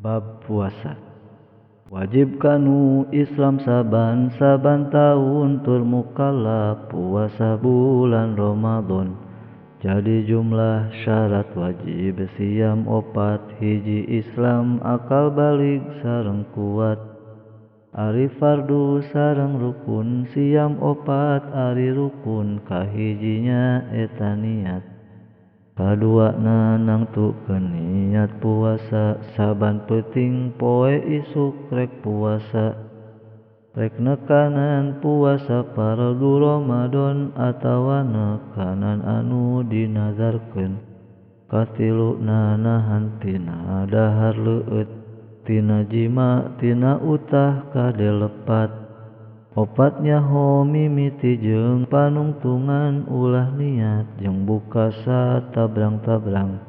Bab puasa. Wajib kanu Islam saban-saban taun tur mukallaf puasa bulan Ramadan. Jadi jumlah syarat wajib siam opat, hiji Islam akal balig sareng kuat. Ari fardu sareng rukun siam opat, ari rukun kahijinya eta niat. Kaduana nangtukeun niat puasa, saban peuting poe isuk rek puasa. Rek nekanan puasa fardu Ramadan atawa nekanan anu dinazarkeun. Katiluna nahan tina dahar leueut, tina jima tina utah kade lepat. Opat nyaho mimiti jeung panungtungan ulah niat jeung buka satabrang-tabrang.